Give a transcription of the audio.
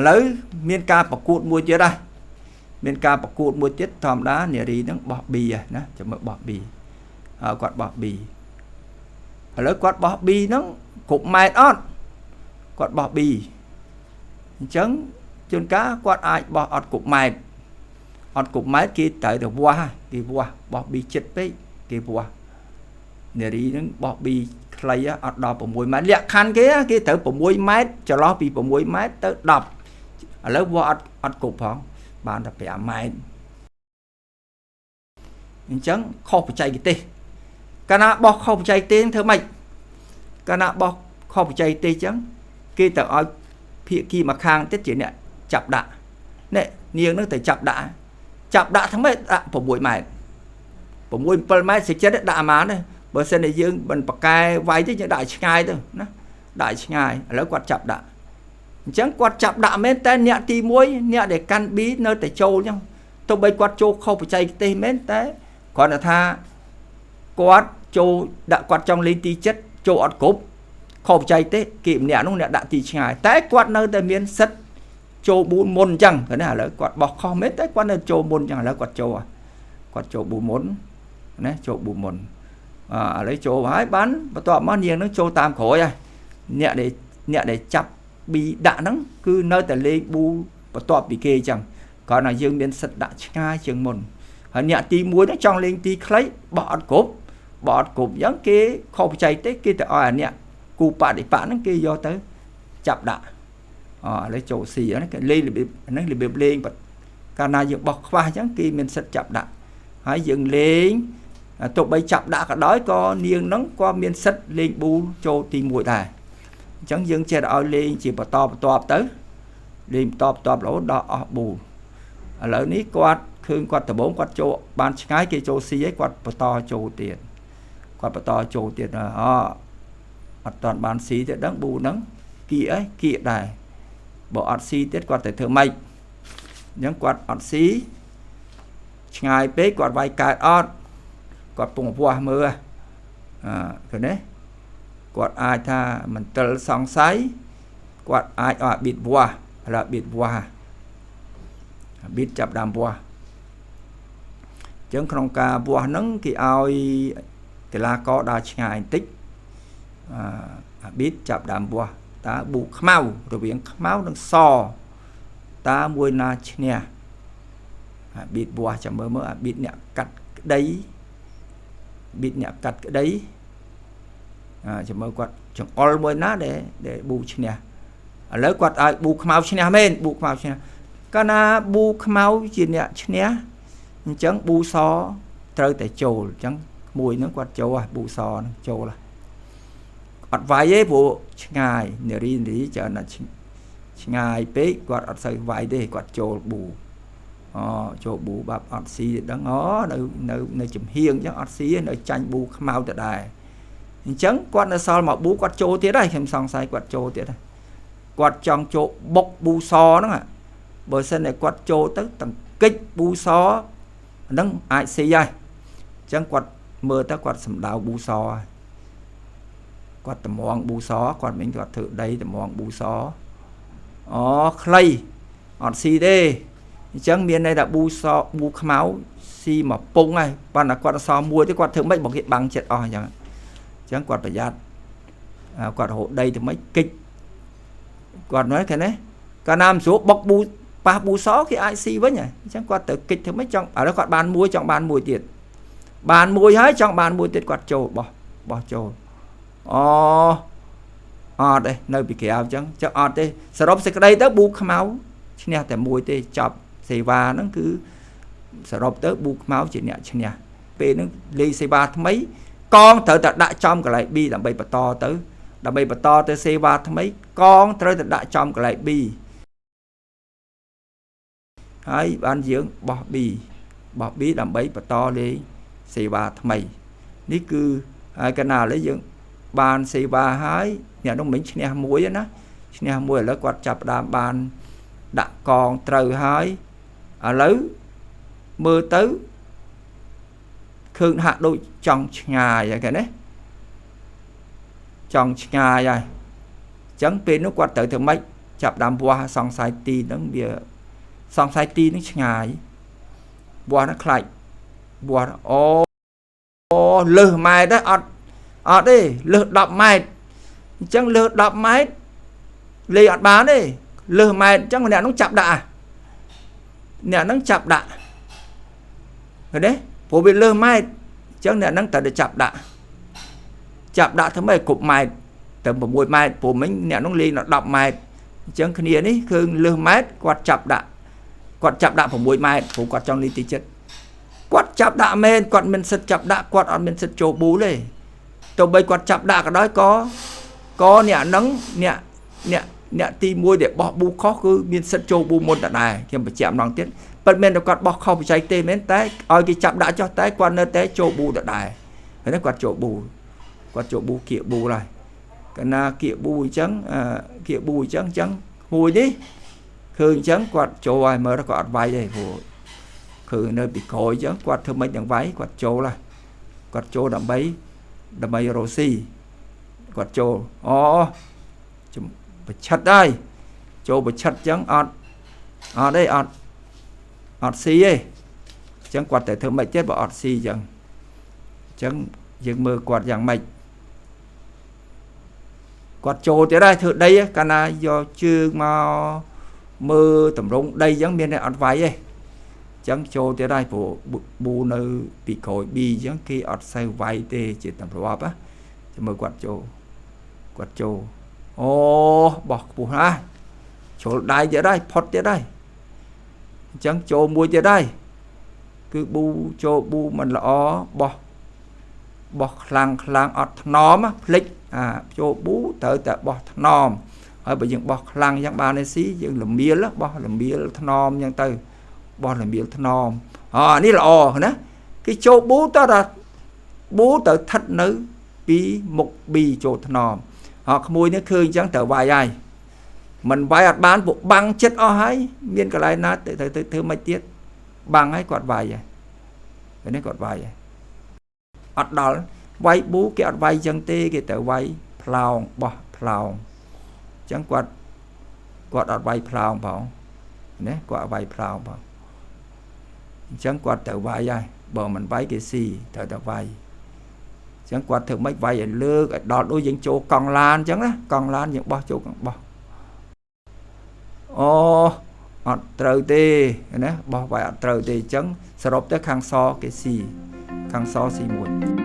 ឥឡូវមានការប្រកួតមួយទៀតដែរមានការប្រកួតមួយទៀតធម្មតានារីហ្នឹងបោះ B ណាចាំមើលបោះ B ហើយគាត់បោះ B ឥឡូវគាត់បោះ B ហ្នឹងគ្រប់ម៉ែត្រអត់គាត់បោះ B អញ្ចឹងជួនកាលគាត់អាចបោះអត់គ្រប់ម៉ែត្រអត់គ្រប់ម៉ែត្រគេត្រូវតែវាស់គេវាស់បោះ B ចិត្តពេកគេវាស់នារីហ្នឹងបោះ B ខ្លីអត់ដល់6ម៉ែត្រលក្ខខណ្ឌគេគេត្រូវ6ម៉ែត្រចន្លោះពី6ម៉ែត្រទៅ10ឥឡូវវាស់អត់គ្រប់ផងបានតែ5ម៉ែត្រអញ្ចឹងខុសបច្ចេកទេសកាលណាបោះខុសបច្ចេកទេសធ្វើម៉េចកាលណាបោះខុសបច្ចេកទេសអញ្ចឹងគេទៅឲ្យភាគីមួយខាងទៀតជាអ្នកចាប់ដាក់នេះនាងនឹងទៅចាប់ដាក់ចាប់ដាក់ធ្វើម៉េចដាក់6ម៉ែត្រ6 7ម៉ែត្រសេចចិត្តដាក់អាម៉ានទេបើសិនជាយើងមិនប្រកែវាយទេយើងដាក់ឲ្យឆ្ងាយទៅណាដាក់ឲ្យឆ្ងាយឥឡូវគាត់ចាប់ដាក់អញ្ចឹងគាត់ចាប់ដាក់មែនតែអ្នកទី1អ្នកដែលកាន់ B នៅតែចូលអញ្ចឹងទោះបីគាត់ចូលខុសបច្ចេកទេសមែនតែគ្រាន់តែថាគាត់ចូលដាក់គាត់ចង់លេងទី7ចូលអត់គ្រប់ខុសបច្ចេកទេសគេម្នាក់នោះអ្នកដាក់ទីឆ្ងាយតែគាត់នៅតែមានសិទ្ធចូល4មុនអញ្ចឹងឃើញទេឥឡូវគាត់បោះខុសមែនតែគាត់នៅចូលមុនអញ្ចឹងឥឡូវគាត់ចូលគាត់ចូល4មុនណាចូល4មុនឥឡូវចូលហើយបានបន្ទាប់មកនាងនឹងចូលតាមក្រោយហើយអ្នកដែលចាប់ B ដាក់ហ្នឹងគឺនៅតែលេងប៊ូបន្ទាប់ពីគេអញ្ចឹងគ្រាន់តែយើងមានសិទ្ធដាក់ឆ្ងាយជាងមុនហើយអ្នកទី1ហ្នឹងចង់លេងទីខ្លីបោះអត់គ្រប់បោះអត់គ្រប់អញ្ចឹងគេខុសបច្ចេកទេសគេទៅឲ្យអាអ្នកគូបដិបៈហ្នឹងគេយកទៅចាប់ដាក់ឥឡូវចូល C ហ្នឹងគេលេងរបៀបហ្នឹងរបៀបលេងកាលណាយើងបោះខ្វះអញ្ចឹងគេមានសិទ្ធចាប់ដាក់ហើយយើងលេងទោះបីចាប់ដាក់ក៏ដោយក៏នាងហ្នឹងក៏មានសិទ្ធលេងប៊ូចូលទី1ដែរអញ្ចឹងយើងចេះតែឲ្យលេងជាបន្តបន្ទាប់ទៅលេងបន្តបន្ទាប់រហូតដល់អស់ប៊ូឥឡូវនេះគាត់ឃើញគាត់ដំបងគាត់ចូលបានឆ្ងាយគេចូល C ហើយគាត់បន្តចូលទៀតគាត់បន្តចូលទៀតអត់តាន់បាន C ទៀតដឹងប៊ូហ្នឹងគៀកអីគៀកដែរបើអត់ C ទៀតគាត់ទៅធ្វើម៉េចអញ្ចឹងគាត់អត់ C ឆ្ងាយពេកគាត់វាយកើតអត់គាត់ពងវាស់មើលឃើញទេគាត់អាចថាមន្ទិលសង្ស័យគាត់អាចឲ្យបៀតវាស់ឥឡូវបៀតវាស់បៀតចាប់ដើមវាស់អញ្ចឹងក្នុងការវាស់ហ្នឹងគេឲ្យកីឡាករដើរឆ្ងាយបន្តិចបៀតចាប់ដើមវាស់តើប៊ូខ្មៅរវាងខ្មៅនិងសតើមួយណាឈ្នះបៀតវាស់ចាំមើលមើលបៀតអ្នកកាត់ក្តីបៀតអ្នកកាត់ក្តីចាំមើលគាត់ចង្អុលមួយណាដែលប៊ូឈ្នះឥឡូវគាត់ឲ្យប៊ូខ្មៅឈ្នះមែនប៊ូខ្មៅឈ្នះកាលណាប៊ូខ្មៅជាអ្នកឈ្នះអញ្ចឹងប៊ូសត្រូវតែចូលអញ្ចឹងមួយហ្នឹងគាត់ចូលហ่ะប៊ូសហ្នឹងចូលអត់វាយទេព្រោះឆ្ងាយនារីនារីច្រើនណាស់ឆ្ងាយពេកគាត់អត់សូវវាយទេគាត់ចូលប៊ូចូលប៊ូបាប់អត់ស៊ីទេដឹងនៅចំហៀងអញ្ចឹងអត់ស៊ីនៅចាញ់ប៊ូខ្មៅទៅដែរអញ្ចឹងគាត់នៅសល់មកប៊ូគាត់ចូលទៀតហើយខ្ញុំសង្ស័យគាត់ចូលទៀតហើយគាត់ចង់ចូលបុកប៊ូសហ្នឹងបើសិនតែគាត់ចូលទៅតង្គិចប៊ូសហ្នឹងអាចស៊ីហើយអញ្ចឹងគាត់មើលទៅគាត់សម្ដៅប៊ូសគាត់តម្រង់ប៊ូសគាត់មិញគាត់ធ្វើដីតម្រង់ប៊ូសខ្លីអត់ស៊ីទេអញ្ចឹងមានន័យថាប៊ូសប៊ូខ្មៅស៊ីមកពងហើយប៉ុន្តែគាត់សល់មួយទេគាត់ធ្វើម៉េចបើគេបាំងចិត្តអស់អញ្ចឹងអញ្ចឹងគាត់ប្រយ័ត្នគាត់រហូតដីទៅម៉េចគិចគាត់នោះឃើញទេកាលណាមិនស្រួលបុកប៊ូប៉ះប៊ូសគេអាចស៊ីវិញហើយអញ្ចឹងគាត់ទៅគិចធ្វើម៉េចចង់ឥឡូវគាត់បានមួយចង់បានមួយទៀតបានមួយហើយចង់បានមួយទៀតគាត់ចូលបោះចូលអត់ទេនៅពីក្រៅអញ្ចឹងចុះអត់ទេសរុបសេចក្តីទៅប៊ូខ្មៅឈ្នះតែមួយទេចប់សេវាហ្នឹងគឺសរុបទៅប៊ូខ្មៅជាអ្នកឈ្នះពេលហ្នឹងលេងសេវាថ្មីកងត្រូវតែដាក់ចំកន្លែង B ដើម្បីបន្តទៅដើម្បីបន្តទៅសេវាថ្មីកងត្រូវតែដាក់ចំកន្លែង B ហើយបានយើងបោះ B បោះ B ដើម្បីបន្តលេងសេវាថ្មីនេះគឺហើយកណាឥឡូវយើងបានសេវាហើយអ្នកនោះមិញឈ្នះមួយណាឈ្នះមួយឥឡូវគាត់ចាប់ផ្ដើមបានដាក់កងត្រូវហើយឥឡូវមើលទៅឃើញហាក់ដូចចង់ឆ្ងាយហើយគេណាចង់ឆ្ងាយហើយអញ្ចឹងពេលនោះគាត់ត្រូវធ្វើម៉េច ចាប់ដើមវាស់សង្ស័យទីហ្នឹងវាសង្ស័យទីហ្នឹងឆ្ងាយវាស់ហ្នឹងខ្លាចវាស់អូលើសម៉ែត្រដែរអត់អត់ទេលើស10ម៉ែត្រអញ្ចឹងលើស10ម៉ែត្រលេងអត់បានទេលើសម៉ែត្រអញ្ចឹងអ្នកហ្នឹងចាប់ដាក់អ្នកហ្នឹងចាប់ដាក់ឃើញទេព្រោះវាលើសម៉ែត្រអញ្ចឹងអ្នកហ្នឹងត្រូវតែចាប់ដាក់ចាប់ដាក់ធ្វើម៉េចគ្រប់ម៉ែត្រទៅ6ម៉ែត្រព្រោះមិញអ្នកហ្នឹងលេងដល់10ម៉ែត្រអញ្ចឹងគ្នានេះគឺលើសម៉ែត្រគាត់ចាប់ដាក់គាត់ចាប់ដាក់6ម៉ែត្រព្រោះគាត់ចង់លេងទីចិត្តគាត់ចាប់ដាក់មែនគាត់មានសិទ្ធចាប់ដាក់គាត់អត់មានសិទ្ធចូលប៊ូទេទោះបីគាត់ចាប់ដាក់ក៏ដោយក៏អ្នកហ្នឹងអ្នកអ្នកអ្នកទី1ដែលបោះប៊ូខុសគឺមានសិទ្ធចូលប៊ូមុនដដែលខ្ញុំបញ្ជាក់ម្ដងទៀតពិតមែនតែគាត់បោះខុសបច្ចេកទេសមែនតែឲ្យគេចាប់ដាក់ចុះតែគាត់នៅតែចូលប៊ូដដែលហើយហ្នឹងគាត់ចូលប៊ូគាត់ចូលប៊ូគៀកប៊ូហើយកាលណាគៀកប៊ូអញ្ចឹងគៀកប៊ូអញ្ចឹងអញ្ចឹងមួយនេះឃើញអញ្ចឹងគាត់ចូលហើយមើលគាត់អត់វាយទេព្រោះឃើញនៅពីក្រោយអញ្ចឹងគាត់ធ្វើម៉េចនឹងវាយគាត់ចូលហើយគាត់ចូលដើម្បីដើម្បីរស់ស៊ីគាត់ចូលអូប្រឆិតហើយចូលប្រឆិតអញ្ចឹងអត់អត់ទេអត់អត់ស៊ីទេអញ្ចឹងគាត់តែធ្វើម៉េចទៀតបើអត់ស៊ីអញ្ចឹងអញ្ចឹងយើងមើលគាត់យ៉ាងម៉េចគាត់ចូលទៀតហើយធ្វើដីកាលណាយកជើងមកមើលតម្រងដីអញ្ចឹងមានតែអត់វាយទេអញ្ចឹងចូលទៀតហើយព្រោះប៊ូនៅពីក្រោយ B អញ្ចឹងគេអត់សូវវាយទេជាទម្លាប់ណាចាំមើលគាត់ចូលគាត់ចូលអូបោះខ្ពស់ណាស់ចូលដៃទៀតហើយផុតទៀតហើយអញ្ចឹងចូលមួយទៀតហើយគឺប៊ូចូលប៊ូមិនល្អបោះបោះខ្លាំងខ្លាំងអត់ថ្នមភ្លេចអាចូលប៊ូត្រូវតែបោះថ្នមហើយបើយើងបោះខ្លាំងអញ្ចឹងបានទេស៊ីយើងលមៀលបោះលមៀលថ្នមអញ្ចឹងទៅបោះលមៀលថ្នមអានេះល្អណាគេចូលប៊ូតើថាប៊ូទៅស្ថិតនៅពីមុខ B ចូលថ្នមអក្មួយនេះឃើញអញ្ចឹងត្រូវវាយហើយមិនវាយអត់បានពួកបាំងចិត្តអស់ហើយមានកន្លែងណាទៅធ្វើមិនទៀតបាំងហើយគាត់វាយហើយនេះគាត់វាយហើយអត់ដល់វាយប៊ូគេអត់វាយអញ្ចឹងទេគេត្រូវវាយផ្លោងបោះផ្លោងអញ្ចឹងគាត់គាត់អត់វាយផ្លោងផងណាគាត់វាយផ្លោងផងអញ្ចឹងគាត់ត្រូវវាយហើយបើមិនវាយគេស៊ីត្រូវតែវាយអញ្ចឹងគាត់ធ្វើម៉េចវាយឲ្យលើកឲ្យដល់ដូចយើងចូលកង់ឡានអញ្ចឹងណាកង់ឡានយើងបោះចូលកង់បោះអូអត់ត្រូវទេណាបោះវាយអត់ត្រូវទេអញ្ចឹងសរុបទៅខាងសគេស៊ីខាងសស៊ីមួយ